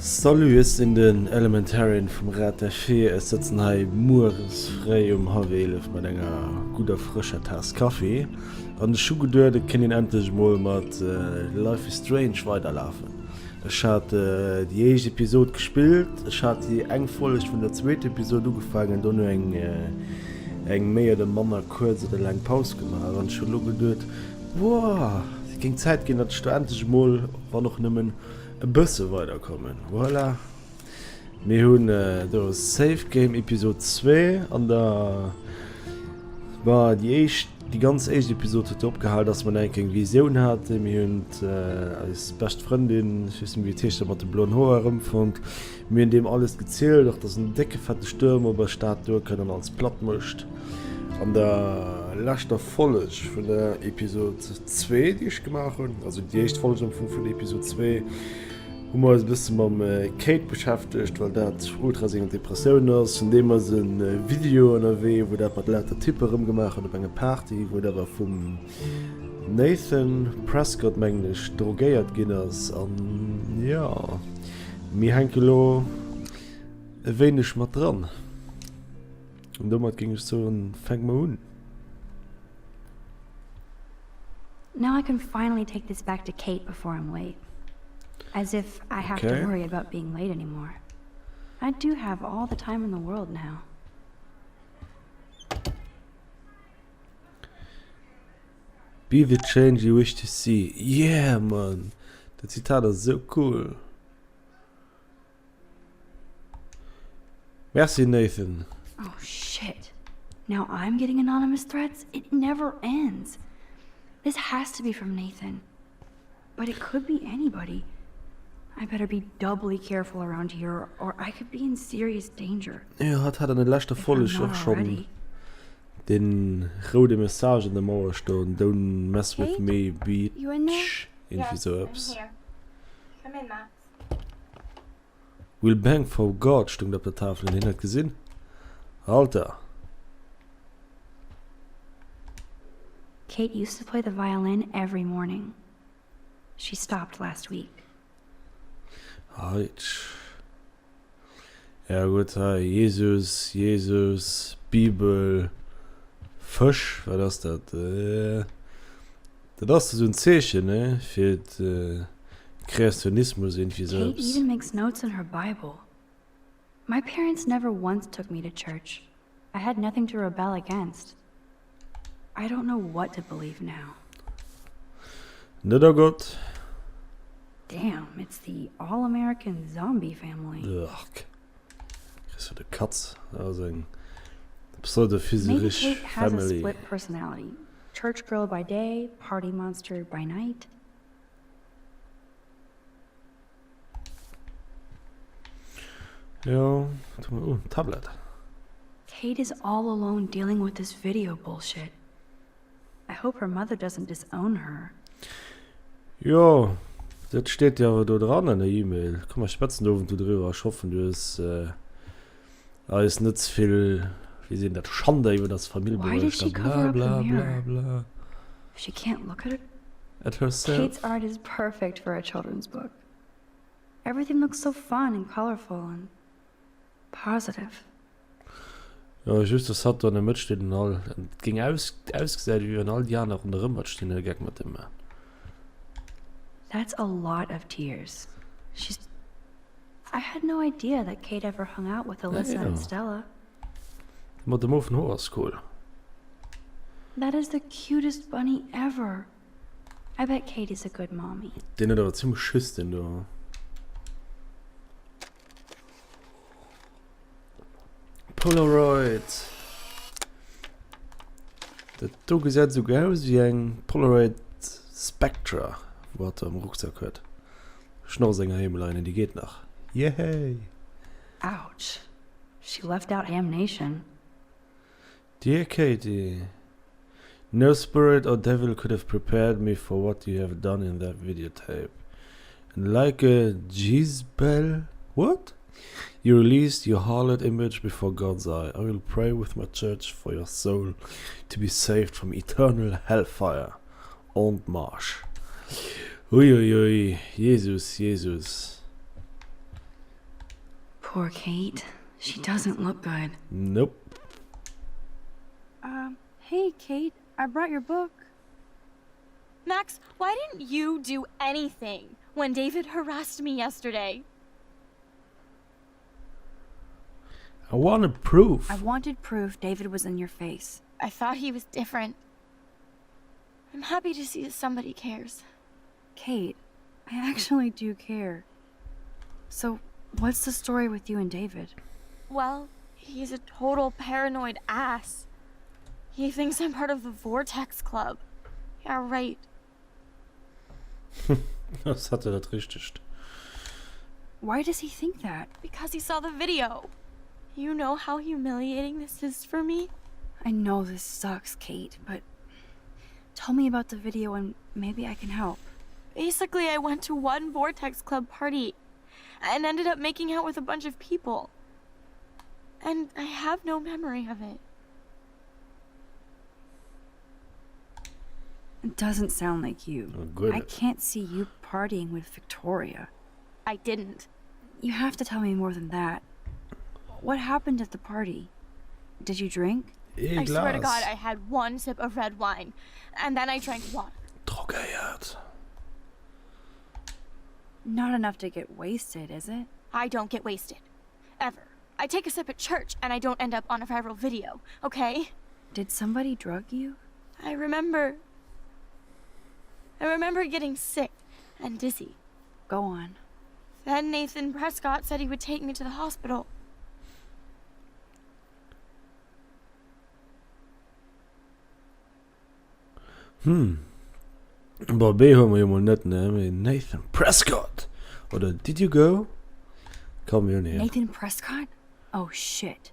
Salut, ech sinn den Elementarian vum Rad der Fee. Ech sëtzen hei mueres fréi um hallwer 11 mat enger gudder frëscher Taass Kaffi an ech hu geduet et kéint een endlech emol mat Life is Strange weiderlafen. Ech hat déi éischt Episod gespillt, ech hat déi eng Folleg vun der zweeter Episod ugefaangen, dono eng eng méi oder manner kuerz oder laang Paus gemaach an ech hu lo geduet, Woah, et géing Zäit ginn, datt ech do endlech emol, wann och nëmmen e bësse weiderkommen. Voilà, mir hunn do Save Game Episode 2 an der war déi éischt, déi ganz éischt Episode huet jo opgehal, dass mer eng eng Visioun haten. Mir hunn eis bescht Frëndin, ech weess net méi wéi et heescht, dat mat de bloen Hoer erëmfonnt. Mir hunn deem alles gezielt, och dass en décke fette Stuerm op eis Stad duerkënnt an alles platt mécht. An der leschter Folg vun der Episode 2, déi ech gemaach hunn, also déi éischt Folg am Fong vun der Episode 2, hu mer eis e bësse mam Kate beschäftegt, well dat ultra seng Depressioun ass. Vun deem ass e Video ënnerwee, wou dat mat lauter Typpe rëmgemaach huet op enger Party, wou et awer vum Nathan Prescott, mengen ech, drogéiert ginn ass. An jo, mir hänke lo e wéineg mat dran. An domat géing ech soen, fänke mer un. Now I can finally take this back to Kate before I'm late. As if I have to worry about being late anymore. I do have all the time in the world now. Be the change you wish to see. Yeah man! Dat Zitat ass esou cool. Merci Nathan. Oh shit. Now I'm getting anonymous threats? It never ends. This has to be from Nathan. But it could be anybody. I better be doubly careful around here or I could be in serious danger. Jo, hatt hat an der leschter Folg och schonn dee roude Message an der Mauer stoen, Don't mess with me, bitch. Iergendwéi sou eppes. We'll bang for God stung op der Tafel, huet een dat gesinn? Alter! Kate used to play the violin every morning. She stopped last week. Heitsch. Ja gutt, hei, Jesus, Jesus, Bibel, Fësch, wat ass dat? Dat ass esou en Zeechen, ne, fir de Kreationismus, iergendwéi esou Kate eppes. even makes notes in her Bible. My parents never once took me to church. I had nothing to rebel against. I don't know what to believe now. Net a Gott. Damn, it's the all-American zombie family. Ugh. Kriss du de Katz? Dat ass eng pseudo-physisch Maybe Kate has a Family. split personality. Church girl by day, party monster by night. Jo, oh, Tablet. Kate is all alone dealing with this video bullshit. I hope her mother doesn't disown her. Jo, dat steet jo awer do dran an der E-Mail. Komm, mer schwätzen de Owend do driwwer. Ech hoffen, du hues eis net ze vill, wéi seet een dat, Schande iwwer eis Famill Why did bruecht she a cover up bla the bla mirror? bla bla. She can't look at her. At herself. Kate's art is perfect for a children's book. Everything looks so fun and colorful and positive. Jo, just dass hatt do an der Mëtt steet an all, an et géing aus, ausgesäit wéi wann all déi aner ronderëm hatt stinn an e Geck mat em maachen. That's a lot of tears. She's I had no idea that Kate ever hung out with Alyssa and Stella. Mat de mofen Hoer ass cool. That is the cutest bunny ever. I bet Kate is a good mommy. Deen huet awer zimmlech Schiss deen do. Polaroid. Dat do gesäit esou aus wéi eng Polaroid Spectra, wou hatt am Rucksack huet. Schnorr senger Heemleine, déi geet nach. Yehey! Ouch. She left out damnation. Dear Katie, No spirit or devil could have prepared me for what you have done in that videotape. And like a Jezebel, what? You released your harlot image before God's eye. I will pray with my church for your soul to be saved from eternal hellfire. En marche. Uiuiui, Jesus, Jesus. Poor Kate. She doesn't look good. Nope. Um, hey, Kate. I brought your book. Max, why didn't you do anything when David harassed me yesterday? I wanted proof. I wanted proof David was in your face. I thought he was different. I'm happy to see that somebody cares. Kate, I actually do care. So, what's the story with you and David? Well, he's a total paranoid ass. He thinks I'm part of the Vortex Club. Yeah, right. Das hat er dat Richtegt. Why does he think that? Because he saw the video. You know how humiliating this is for me? I know this sucks, Kate, but tell me about the video and maybe I can help. Basically, I went to one Vortex Club party and ended up making out with a bunch of people. And I have no memory of it. It doesn't sound like you. Oh, good. I can't see you partying with Victoria. I didn't. You have to tell me more than that. What happened at the party? Did you drink? Ee I swear to Glas. God, I had one sip of red wine, and then I drank water. Drogéiert. Not enough to get wasted, is it? I don't get wasted. Ever. I take a sip at church and I don't end up on a viral video, okay? Did somebody drug you? I remember. I remember getting sick and dizzy. Go on. Then Nathan Prescott said he would take me to the hospital. Hm. Bon, B hu mer jo mol net, ne? Mee Nathan Prescott! Oder did you go? Komm, mir hunn hien. Nathan Prescott? Oh shit.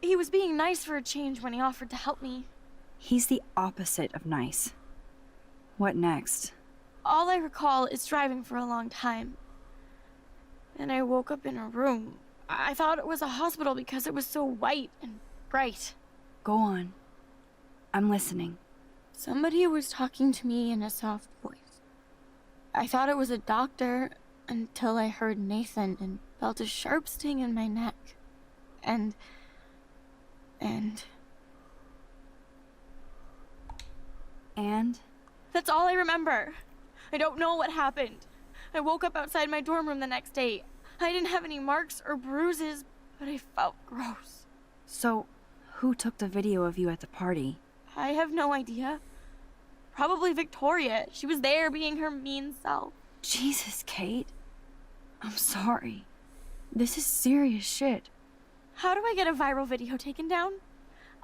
He was being nice for a change when he offered to help me. He's the opposite of nice. What next? All I recall is driving for a long time. Then I woke up in a room. I thought it was a hospital because it was so white and bright. Go on. I'm listening. Somebody was talking to me in a soft voice. I thought it was a doctor until I heard Nathan and felt a sharp sting in my neck. And. And. And? That's all I remember. I don't know what happened. I woke up outside my dorm room the next day. I didn't have any marks or bruises, but I felt gross. So, who took the video of you at the party? I have no idea. Probably Victoria. She was there being her mean self. Jesus, Kate. I'm sorry. This is serious shit. How do I get a viral video taken down?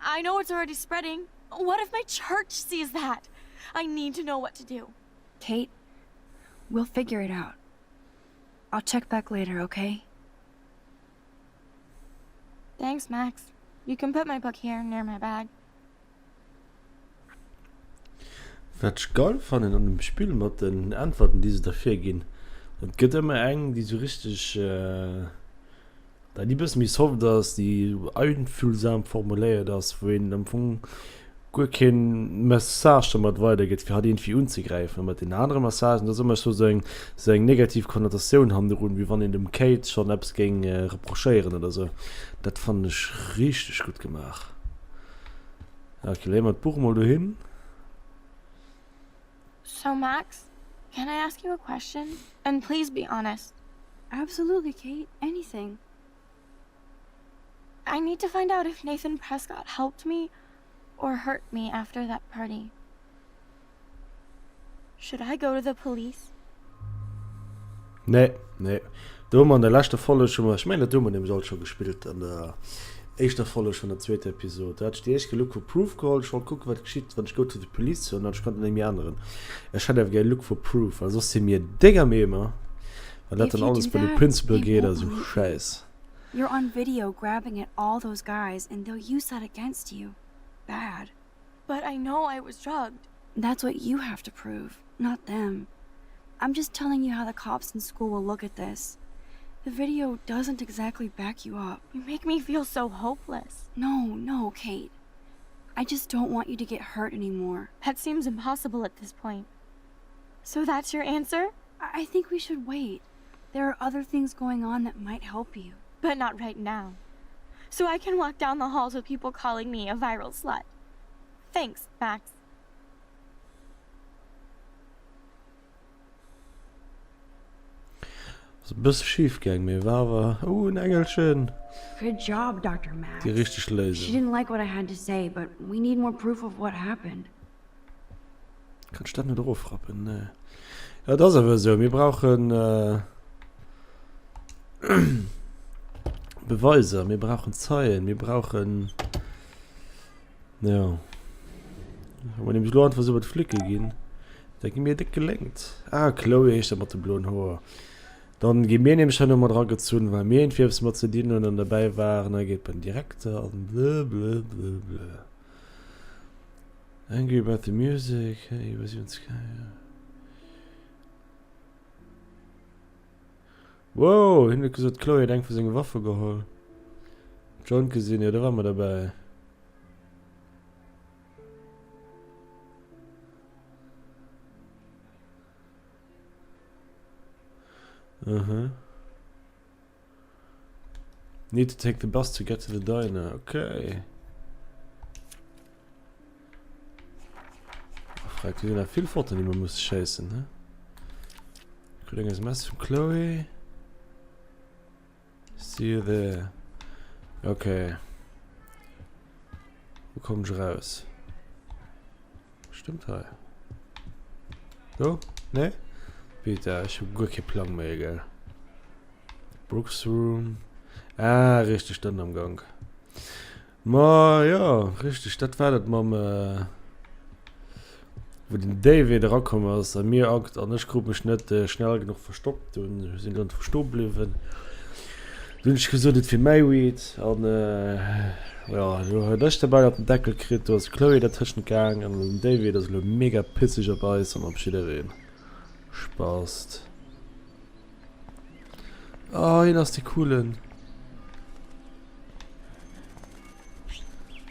I know it's already spreading. What if my church sees that? I need to know what to do. Kate, we'll figure it out. I'll check back later, okay? Thanks, Max. You can put my book here near my bag. Wat ech geil fannen an dem Spill mat den Äntwerten déi se der virginn, et gëtt ëmmer eng déi sou richteg déi bësse méi soft ass, déi einfühlsam formuléiert ass, wou een am Fong guer keen Message domat weidergëtt fir hatt iergendwéi unzegräifen. A mat den anere Messagen, do ass ëmmer sou eng sou eng negativ Konnotatioun hannerun, wéi wann een dem Kate schonn eppes géing reprochéieren oder sou. Dat fannen ech richteg gutt gemaach. Ok, leeë mer d'Buch mol dohin. So Max, can I ask you a question? And please be honest. Absolutely, Kate. Anything. I need to find out if Nathan Prescott helped me or hurt me after that party. Should I go to the police? Nee, nee. Do hu mer an der leschter Folleg hu mer, ech mengen dat hu mer nämlech alt scho gespillt an der éischter Folleg vun der zweeter Episod. Do hat ech déi éischt Kéier Look for Proof geholl. Ech wollt kucken, wat geschitt, wann ech Go to the Police soen, an ech konnt et net méi änneren. Ech hätt awer gär Look for Proof, well soss si mir déck am Eemer, well dat If dann you alles do bei de that, Principal they geet a won't sou believe you. Schäiss. You're on video grabbing at all those guys and they'll use that against you. Bad. But I know I was drugged. That's what you have to prove, not them. I'm just telling you how the cops in school will look at this. The video doesn't exactly back you up. You make me feel so hopeless. No, no, Kate. I just don't want you to get hurt anymore. That seems impossible at this point. So that's your answer? I, I think we should wait. There are other things going on that might help you. But not right now. So I can walk down the halls with people calling me a viral slut. Thanks, Max. Ass e bësse schif gaang, mee war awer, oh en Engelchen! Good job, Doctor Max. Déi richteg She Léisung. didn't like what I had to say, but we need more proof of what happened. Kann ech dat net erofrappen? Nee. Ja, et ass awer esou, mir brauchen Beweiser, mir brauchen Zeien, mir brauchen, jo. Wa mer nämlech elo einfach esou bei d'Flicke ginn, da gi mir déck geléngt. Ah, Chloe heescht dat mat de bloen Hoer. Dann gi mir nämlech herno mat eragezunn, well mir iergendwéi eppes mat ze dinn hunn an derbäi waren. Da geet et beim Direkter an blëblëblëblë. Angry about the music, he was even scared. Wow, hien huet gesot, d'Chloe huet eng vu senge Waffe geholl. Joint gesinn, jo, do ware mer derbäi. Aha. Need to take the bus to get to the diner. Okay. Frag, do sinn nach vill Fotoen, déi mer musse schéissen, ne? Kritt eng SMS vum Chloe. See you there. Okay. Wo kommen ech raus? Stëmmt hei. Do? Nee? Peter, ech hu guer kee Plang méi, gell? Brooks Room. Ah, richteg, dann am Gank. Ma jo, richteg, dat war dat mam, wou den David erakomm ass a mir akt an ech krut mech net schnell genuch verstoppt, dunn sinn dann stoe bliwwen. Dunn hunn ech gesot, et wier mäi Weed an jo, elo huet ech de Ball op den Deckel kritt, do ass d'Chloé dertëschent gaang an den David ass elo mega pisseg op eis an op jiddereen. Spast. Oh, hien ass dee coolen.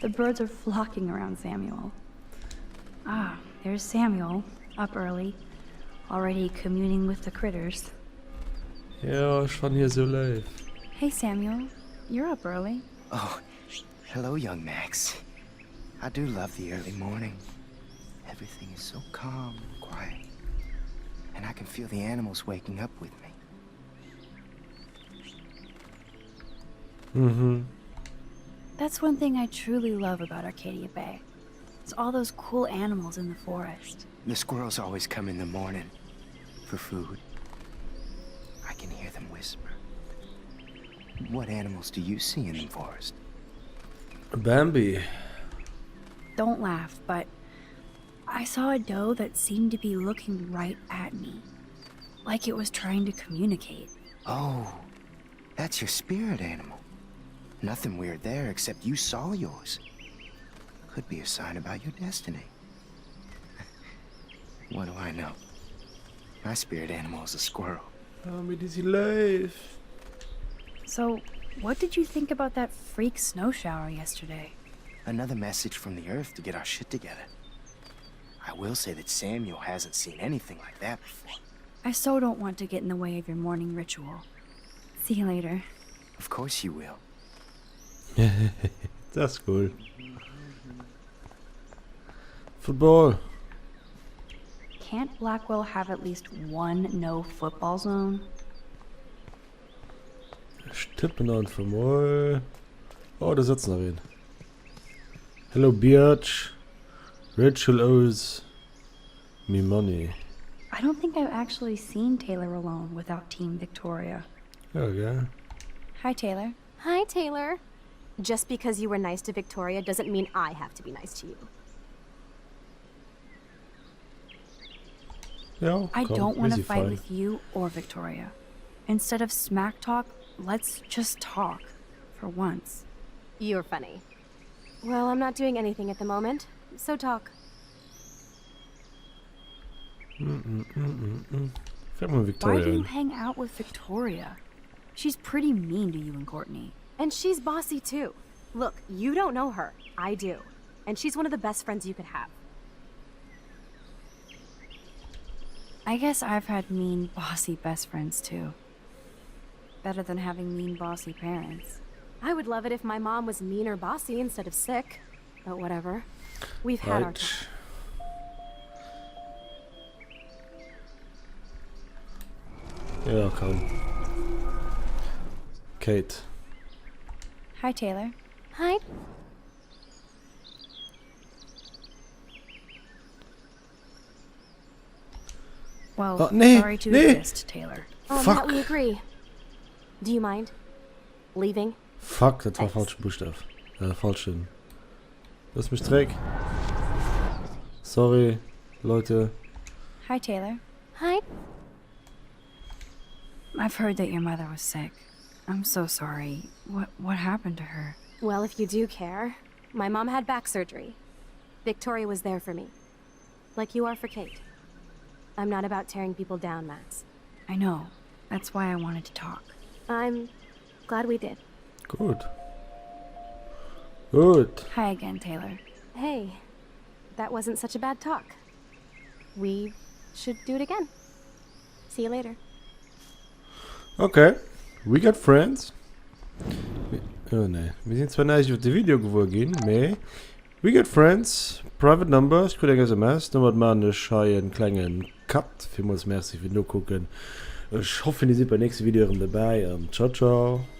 The birds are flocking around Samuel. Ah, there's Samuel, up early, already communing with the critters. Jo, ech fannen hie sou léif. Hey Samuel, you're up early. Oh, hello young Max. I do love the early morning. Everything is so calm and quiet. And I can feel the animals waking up with me. Mhm. That's one thing I truly love about Arcadia Bay. It's all those cool animals in the forest. The squirrels always come in the morning for food. I can hear them whisper. What animals do you see in the forest? Bambi. Don't laugh, but I saw a doe that seemed to be looking right at me. Like it was trying to communicate. Oh, that's your spirit animal. Nothing weird there except you saw yours. Could be a sign about your destiny. what do I know? My spirit animal is a squirrel. Oh, mee déi si léif. So, what did you think about that freak snow shower yesterday? Another message from the earth to get our shit together. I will say that Samuel hasn't seen anything like that before. I so don't want to get in the way of your morning ritual. See you later. Of course you will. Dat ass cool. Football. Can't Blackwell have at least one no football zone? Ech tippen einfach mol. Oh, do sëtzt nach een. Hello, Biatch. Rachel owes me money. I don't think I've actually seen Taylor alone without Team Victoria. Jo, gell? Hi, Taylor. Hi, Taylor. Just because you were nice to Victoria doesn't mean I have to be nice to you. Jo, I komm, don't mir want to si fight fein. with you or Victoria. Instead of smack talk, let's just talk. For once. You're funny. Well, I'm not doing anything at the moment, so talk. Frag mal Why Victoria do you un. hang out with Victoria? She's pretty mean to you and Courtney. And she's bossy too. Look, you don't know her. I do. And she's one of the best friends you could have. I guess I've had mean, bossy best friends too. Better than having mean, bossy parents. I would love it if my mom was mean or bossy instead of sick. But whatever. We've had our Right. talk. Ja, komm. Kate. Hi, Taylor. Hi. Well, Oh, nee, sorry to nee. exist, Taylor. On Fuck. that we agree. Do you mind? Leaving? Fuck, dat war Thanks. falsche Buschtaf. Äh, falschen. Lass mech zréck. Sorry, Leute. Hi, Taylor. Hi. I've heard that your mother was sick. I'm so sorry. What what happened to her? Well, if you do care, my mom had back surgery. Victoria was there for me. Like you are for Kate. I'm not about tearing people down, Max. I know. That's why I wanted to talk. I'm glad we did. Gutt. Gutt. Hi again, Taylor. Hey, that wasn't such a bad talk. We should do it again. See you later. Okay, we got friends. Oh nee, mir sinn zwar näischt iwwer de Video gewuer ginn, mee we got friends. Private number, ech krut eng SMS. Domat maachen ech hei en klengen Cut. Villmools Merci fir d'Nokucken. Ech hoffen dir sidd beim nächste Video erëm dobäi an ciao ciao.